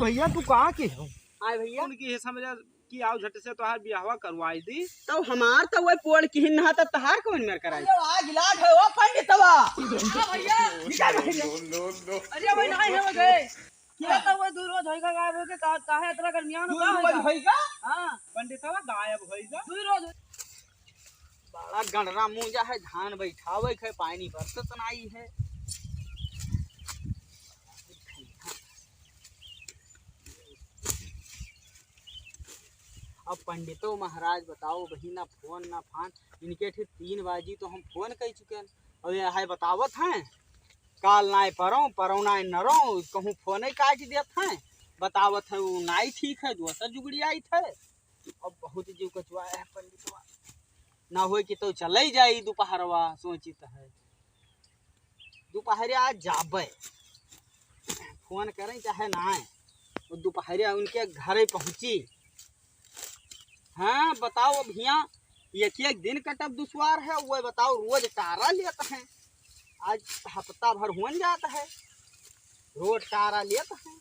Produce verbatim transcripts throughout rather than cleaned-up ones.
भइया, तू कहाँ के हो? आए भइया। उनकी ये समझ कि आओ झट से तोहार बियाहवा करवाई दी। तो हमार तो वही पोड़ की ही नहा, तो तहार कौन मेर कराई? अरे, आग लाग है, ओ पंडितवा। हाँ भइया। निकल भइया। अरे भाई, नहीं है वो गए। क्या तो वो दू रोज होइगा गायब होके, का-, काहे इतना गर्मियान दू का रोज होइगा? होइगा? हाँ। पंडितवा गायब होइगा। दू रोज। बड़ा गणरा मुंजा है, धान बैठावे के पानी बरसत नाई है। अब पंडितो महाराज बताओ, बहिना फोन ना फान, इनके ठीक तीन बाजी तो हम फोन कर चुके हैं। और ये है बतावत हैं, काल नाय परौं, परौं नाय नरौं, कहूँ फोन ही काट देत हैं, बतावत हैं वो नाई ठीक है, दूसर जुगड़ी आई थे। अब बहुत जीव कचुआया है पंडितवा, ना होए कि तो चले जाई दोपहरवा, सोचित है। दोपहरे आज जाबे, फोन करें चाहे ना आए, वो दोपहरे उनके घरे पहुँची। हाँ, बताओ अब हियाँ एक एक दिन कटब दुश्वार है, वो बताओ रोज टारा लेत हैं। आज हफ्ता भर होन जात है, रोज टारा लेत हैं।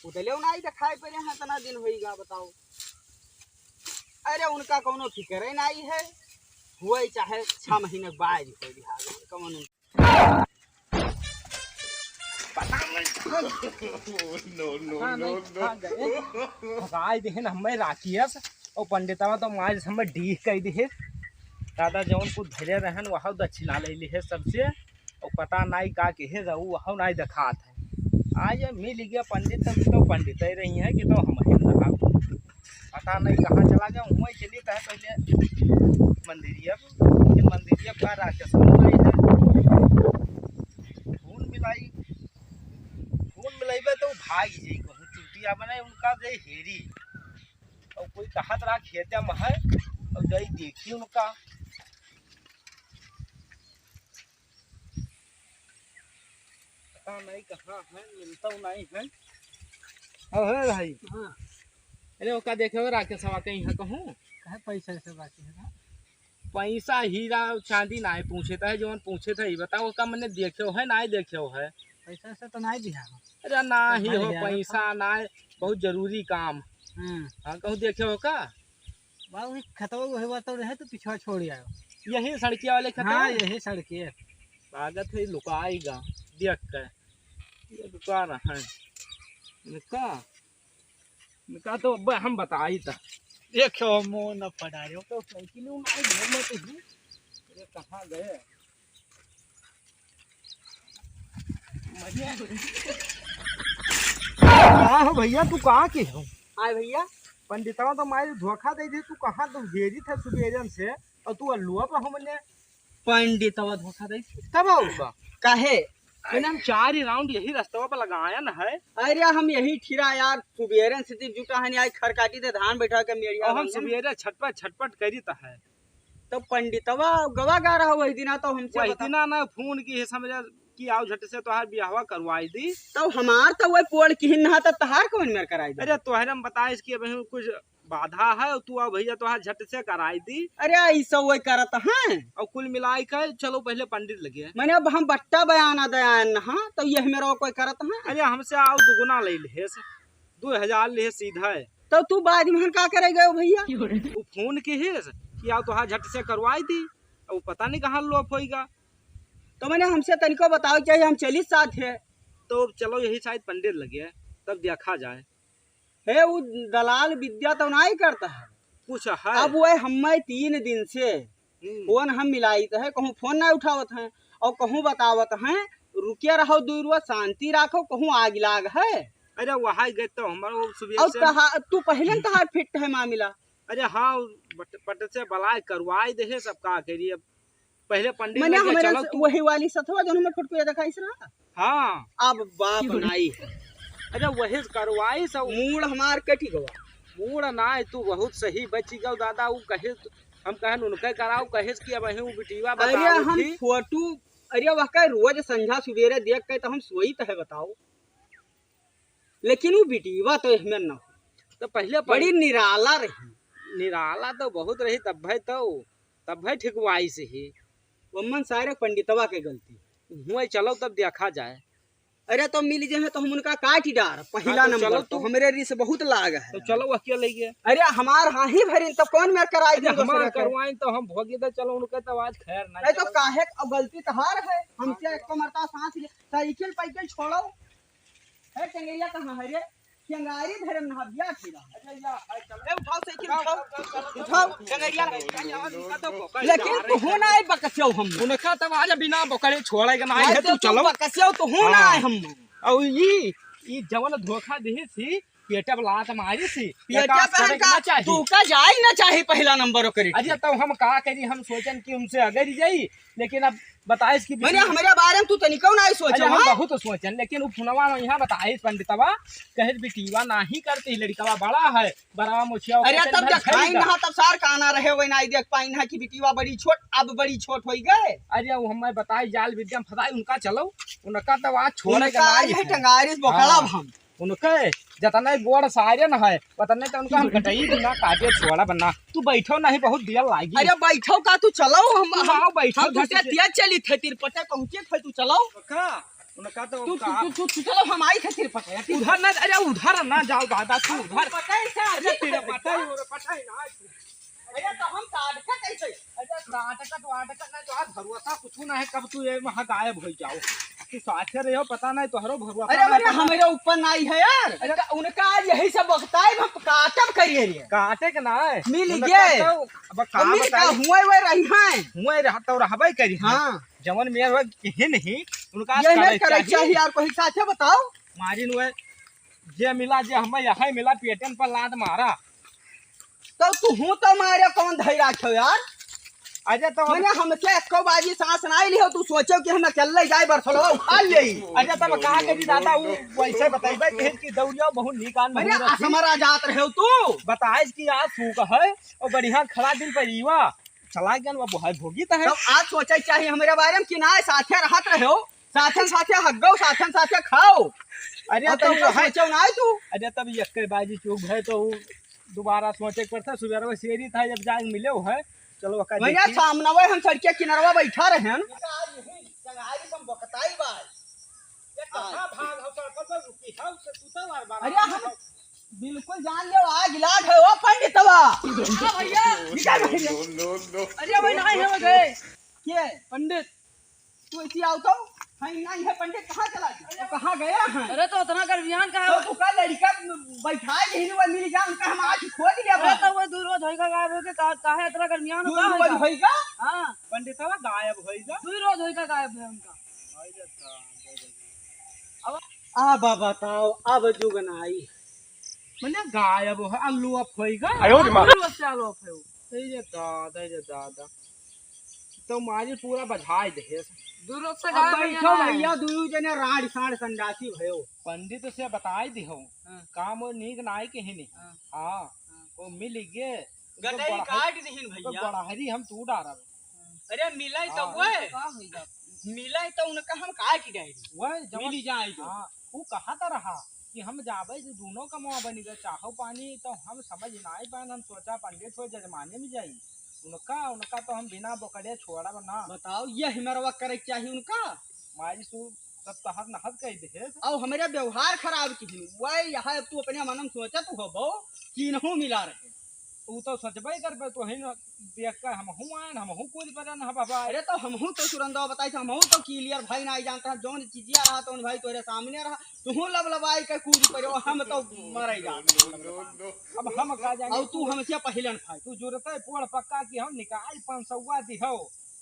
उतले नाई दिखाई पड़े हैं, इतना दिन होइगा बताओ। अरे उनका कौनो फिक्र ही नाई है, हुए चाहे छह महीने के बाद होई बिहार में, कौन उन- No, no, पता नहीं no, कहाँ no। गए। फंसाई दिहन हमें राकेश, और पंडितवा तो मार हमें डीह कह दिहे। दादा जौन कुछ धरे रहन वह दक्षिणा ले लिहे सबसे, और पता नाई का किहे रहू वह नाई दिखात है। आज मिल गया पंडित, तब तो पंडित ही रही है कि तो हम ही रहा। पता नहीं कहाँ चला गया, वहीं चली तहे पहले मंदिरिया, लेकिन मंदिरिया का राकेश नहीं है। फोन मिलाई, फोन मिलाइबे तो भाग जाई कहूँ चुटिया बने उनका दे हेरी। और कोई कहत रहा खेते में है, और जाई देखी उनका। पता नहीं कहाँ है, मिलता नहीं है। अब है भाई। हाँ। अरे ओका देखे हो राकेशवा के यहाँ कहूँ। कहे पैसा से बाकी है ना? पैसा हीरा चांदी नाय पूछे था, जौन पूछे था, ये बताओ ओका मने देखे हो है, नाय देखे हो है? पैसा से तो नाय दिया हो। अरे ना ही हो, पैसा नाय, बहुत जरूरी काम। हम्म। हाँ, कहूँ देखे हो का? बाबू, ई खेतवा वही बात तो रहे, तो पिछवा छोड़ आयो। यही सड़किया वाले खेतवा? हाँ, यही सड़किया। लागत है लुकाएगा, देख के। ये लुका रहा है। इनका, इनका तो अब हम बताई था। देखो, मुंह न पड़ा रहे हो, तो साइकिल में आई घूमत ही। ये कहाँ गए? कहाँ हो भइया, तू कहाँ के हो? आए भइया। पंडितवा तो मारी धोखा दे दी, तू कहाँ तू घेरी था सुबेरन से और तू अल्लुआ पर हमने। पंडितवा धोखा दे दी? तब आऊ का? काहे? मैंने हम चार ही राउंड यही रस्तवा पर लगाया न है। अरे हम यही ठिरा यार, सुबेरन से ती जुटा है, आज खर काटी थे धान बैठा के मेड़िया और हम रंगन। सुबेरे छटपट छटपट करी त है। तो पंडितवा गवा गा रहा वही दिना तो हमसे वही बता। दिना ना फोन की है समझा कि आओ झट से तोहार बियाहवा करवाई दी। तो हमार तो वही पोड़ की ही ना, तो तहार कौन मेर कराई दे? अरे तोहरे हम बताइस कि अबहीं कुछ बाधा है, तू आओ भइया तोहार झट से कराई दी। अरे ऐसा वही करत हैं। और कुल मिलाई के चलो पहले पंडित लगे। मैंने अब हम बट्टा बयाना दयान ना, हाँ, तो ये मेरा कोई करत हैं। अरे हमसे आओ दुगुना ले ले, दो हजार ले सीधा है। तो तू बाद में का करे गयो भइया? वो फोन की ही कि आओ तोहार झट से करवाई दी, अब पता नहीं कहाँ लोप होइगा। तो मैंने हमसे तनिको बताओ चाहिए, हम चली साथ है। तो चलो यही शायद पंडित लगे, तब देखा जाए। हे, वो दलाल विद्या तो नहीं करता है। कुछ है। अब वह हमें तीन दिन से हम्म। फोन हम मिलाइत है, कहूँ फोन नहीं उठावत हैं और कहूँ बतावत हैं, "रुके रहो दुई रुआ, शांति राखो, कहूँ आग लाग है।" अरे वहाँ गए तो हमारा वो सुबह और से तहा-, तू पहले न तहार फिट है मामला। अरे हाँ, बट-, पट से बलाय करवाए दे है सब, का करिए। अब पहले पंडित मने लगे हमारे चलो से तू। वही वाली सथवा जौन हमें फोटो दिखाइस रहा। हाँ। अब बाप नाई है। अरे वही करवाई सब। मूड़ हमार कटी गवा। मूड़ नाई, तू बहुत सही बची गौ दादा। उ कहे, हम कहन उनके कराओ, कहे कि अब वही उ बिटिया अरे बताओ हम थी। फोटो, अरे वह कहे रोज संझा सुबेरे देख के तो हम सोई तो है बताओ। लेकिन उ बिटिया तो हमें न हो। तो पहले बड़ी निराला रही। निराला तो बहुत रही, तब भाई तो तब भाई ठिकवाई से ही। वमन सारे पंडितवा के गलती। हुए चलो तब देखा जाए। अरे तो मिल जे हैं तो हम उनका काट ही डार, पहिला हाँ, तो नंबर चलो तो तू। हमरे रिस बहुत लाग है। तो चलो अकेले गए। अरे हमार हाँ ही भरिन तो कौन मेर कराई अरे दी हमार दूसरे के? करवाइन तो हम भोगी दे, चलो उनके तो आज खैर नहीं अरे तो चलो। काहे अब गलती तहार है, हमसे हाँ, एक तो मरता सांस ले, साइकिल पाइकिल छोड़ो। है चंगेरिया कहाँ है रे? चंगारी धरम ना बिया खीरा। अच्छा, या, है, चलो। ए, उठाओ साइकिल, उठाओ, उठाओ। उठाओ, उठाओ। चंगेरिया। लेकिन तू हो ना आए बकसियो हम। उनका तब आज बिना बकरे छोड़े के ना आए है, तो तू चलो। बकसियो तो हो ना हाँ। आए हम। और ई, ई जवन धोखा दिही सी, पेटे पे लात मारी सी। पेटे एका पे करे के का? ना चाही। तू का जाई ना चाही पहिला नंबर ओकरे। अरे, तो हम का करी, हम सोचन कि उनसे अगर ही जाई, लेकिन अब बताइस कि मने बिटिया हमरे बारे में तू तनिको नाहीं सोचो, अरे, हम हाँ? बहुत सोचन, लेकिन उ फोनवा में यहाँ बताइस पंडितवा, कहे बिटिया नाहीं करती, लड़कवा बड़ा है, बड़ा मोछिया अरे, ओकर तब चल देखाई भइल। ना, तब सार काना रहे, वही नाहीं देख पाई ना कि बिटिया बड़ी छोट, अब बड़ी छोट होई गए। अरे, वो हमें बताई, जाल विद्या में फंसाई, उनका चलो, उनका तो आज छोड़े उनका का नाहीं है, है। टंगारी से बोखला हाँ। हम। उनके जतने गोड़ सारे न है, उतने तो उनका हम कटई भी ना काटे छोड़ा बना। तू बैठो नहीं, बहुत दिया लागी। अरे बैठो का, तू चलो, हम, तू हम, आओ, बैठो, हम झट तुझे से। तेज चली थे, तिरपटे पहुँचे थे, तू चलो। का? उनका तो तू, तू, कहा तू, तू, तू चलो, हम आई थे तिरपटे। उधर ना, अरे उधर ना जाओ दादा, तू उधर। पता है क्या? अरे तेरा पता है, और पता है ना। अरे तो हम साटका कैसे? अरे साटका तो आटका नहीं, तो आज भरोसा कुछ ना है, कब तू ये वहाँ गायब हो जाओ। तू साथे रहो, पता नहीं तोहरो भरोसा अरे ना अरे है। हमारे ऊपर नहीं है यार। अरे उनका, उनका आज यही सब वक्त है, हम काटब करिए रे। काटे के ना है। मिल उनका गए। तो अब का हम मिल का बताई? हुए हुए रही हैं। हुए रह तो रहबे करी हैं। हाँ। जवन मेर हुए किहे नहीं, उनका ये करे नहीं करे चाहिए। चाहिए यार, कोई साथे बताओ। मारिन हुए, जे मिला, जे हमें यहाँ मिला, पेटन पर लात मारा। तो तू हूँ तो मारे कौन धैरा छो यार? अरे तो मने हमसे एको बाजी सांस ना लियो, तू सोचो कि हम अकेले जाए बरसलो उखाड़ ले। अरे तब कहा करी दादा, वो वैसे बताइबे कि, कि दौड़िया बहुत नीक आन मने मुहूर्त थी। असमरा जात रहे हो तू। बताइस कि आज सूख है और बढ़िया खड़ा दिन पर ईवा चला गया, वो बहुत भोगी तो है। तब आज सोचे चाहिए हमारे बारे में कि ना साथे रहत रहे हो, साथन साथे हग्गो, साथन साथे खाओ। अरे और तो तनिका वह सोचो ना तू। अरे तब यक्के बाजी चूक भय तो उ दोबारा सोचे के पड़ता। सुबेरवा शेरी था जब जाए मिले हो है, चलो वका भैया देखी। सामने वही हम सड़के किनारवा बैठा रहे हैं। आज यही जंगारी हम बकताई बा। ये कहाँ भाग हो, सड़क पर रुकी हो, से तू तो बार बार अरे हम बिल्कुल जान लियो, आज लाग है ओ पंडितवा। हाँ भैया। निकल भैया। अरे भाई नहीं हो गए। के? पंडित। तू इसी आओ तो, हाँ, ना, ये पंडित कहाँ चला गया? तो कहाँ गया है? अरे, तो उतना गर्मियान कहाँ तो है? तू का लड़का बैठा यही नहीं, वो मिल गया, उनका हम आज खोज लिया अरे, बा। तो वो दू रोज होइगा गायब होके, का, काहे इतना गर्मियान दू कहाँ रोज होइगा? होइगा? हाँ। पंडितवा गायब होइगा? दू रोज होइगा गायब है उनका। अब आ बाबा बताओ, अब जुग ना आई। मने गायब हो, अलोप होइगा? आयो रे माँ। दू रोज से अलोप है वो। ए रे दादा, ए रे दादा। तो मारी पूरा बधाई दे। दू रोज से अब गायब है बैठो यहाँ। भैया, दुनू जने राड़ साड़ संडासी भयो। पंडित से बताई दिहो। हाँ। काम और नीक नाई के ही नहीं। हाँ। हाँ। हाँ। वो मिल गए। गटई तो बढ़ा-, काट दिहिन तो भैया। बढ़ाहरी हम तू डारब। अरे मिलाई तो हाँ। वो है। का होई बात? मिलाई तो उनका हम काट डाई। वह जवन मिली जाए तो। हाँ। उ कहत रहा कि हम जाबे जे दुनो कमवा बनी गए, चाहो पानी, तो हम समझ नाई पाएन, हम सोचा पंडित हो जजमाने में जाई। उनका, उनका तो हम बिना बोकड़े छोड़ब ना। बताओ, ये हिमरवा करे के चाही उनका? मारी सु तब तहर नहत कह दे। अब हमरे व्यवहार खराब की है, वह यह तू अपने मन में सोचत हो बो कि इनहू मिला रहे। उ तो सचबे करबे, तो ही न देख के हमहू आएन, हमहू कूद पड़न ह बाबा। अरे तो हमहू तो सुरंदवा बताई थे, हमहू तो clear भाई नाई जानत है, जौन चीजिया रहा तो भाई तोरे सामने रहा, तुहू लबलबाई के कूद पड़े, हम तो मरे जा। अब हम का जाने। अब तू हमसे पहिले न खाए। तू जुरते पोड़ पक्का कि हम निकाल पाँच सौवा दिहो,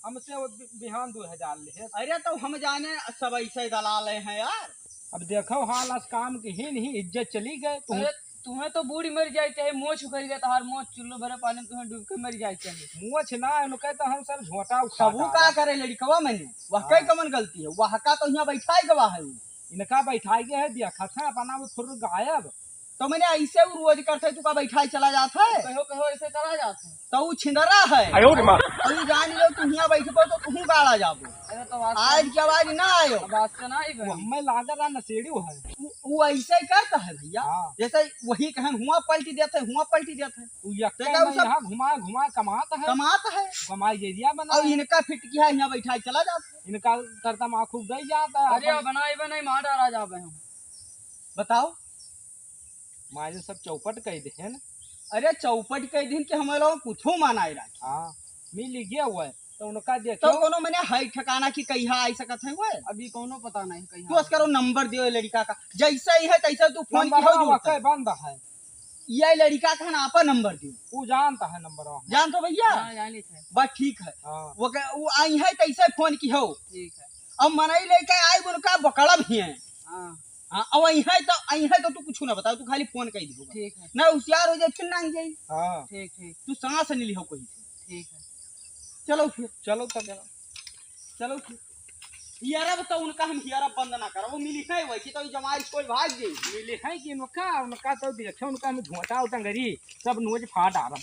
हमसे वो बि-, बिहान दो हजार ले। अरे तो हम जाने सब ऐसे दलाल हैं यार। अब देखो हाल अस काम की ही नहीं, इज्जत चली गए। तुम अरे तुम्हें तो बूढ़ी मर जाए, चाहे मोछ उखड़ गया, तोहार मोछ चुल्लो भरे पानी में तुम्हें डूब के मर जाए चाहे। मोछ ना, उनके तो हम सब झोंटा उठा सबू डाला। का करे लड़कवा मने? वह हाँ। कई कमन गलती है? वह का तो यहाँ बैठा ही गवा है। इनका बैठा गया है, देखा था अपना वो फुर्र गायब। तो मने ऐसे उ रोज करत है, तू का बैठाइ चला जात है? कहो, कहो, ऐसे चला जात है। तो उ छिंदरा है। आयो रे माँ। अभी जान लो, तू हियाँ बैठबो तो तू गाड़ा जाबो। अरे तो आज आज के आवाज ना आयो। अब आज के ना ही वो बनी। हमें लागत रहा नशेड़ी है। उ, उ ऐसे ही करत है भैया। हाँ। जैसे वही कहन हुआँ पलटी देत है, हुआँ पलटी देत है। उ यक्के तो का उ में सब यहाँ घुमा, घुमा कमात है। कमात है। कमाई जरिया बना और है। इनका फिट किया है, यहाँ बैठाइ चला जात है। इनका तरता माँ खूब दई जात है। अरे अपन बनाई बनाई मार डारा जाबे हम। बताओ। मारे सब चौपट कइ देहेन। अरे चौपट कइ देहेन कि हमें लोग कुछो मानाए राखी। हाँ, मिल गया हुआ है, तो उनका तो देखो। कोनो मने है ठिकाना कि कहिया आइ सकत है वो? अभी कोनो पता नहीं कहिया। तू अस करो नंबर दियो लड़िका का, जैसे ही है तैसे तू फोन नंबर किहो वा जूरत है। बंद है। ये लड़िका का ना आपा नंबर दियो। वो जानता है नंबर वा। जानत हो भैया? हाँ, जानित है। बस ठीक है। हाँ। वो के, वो आई है तैसे फोन किहो। ठीक है। अब मनई लेके आई उनका बकड़ब ही है। हाँ। हाँ, अब आई है तो, आई है तो तू कुछ ना बताओ, तू खाली फोन कइ दियो। ठीक है। ना होशियार हो जाए फिर ना आई जाई। हाँ। ठीक, ठीक। तू सांस नहीं लिहो कोई। ठीक है। चलो फिर। चलो तब। चलो। चलो फिर। हियारा बताओ उनका हम हियारा बंद ना करा, वो मिली है वही कि तो जमाई कोई भाग गई। मिली है कि उनका, उनका तो देखे उनका हम झोंटा उटंगरी सब नोच फाड़ डारम।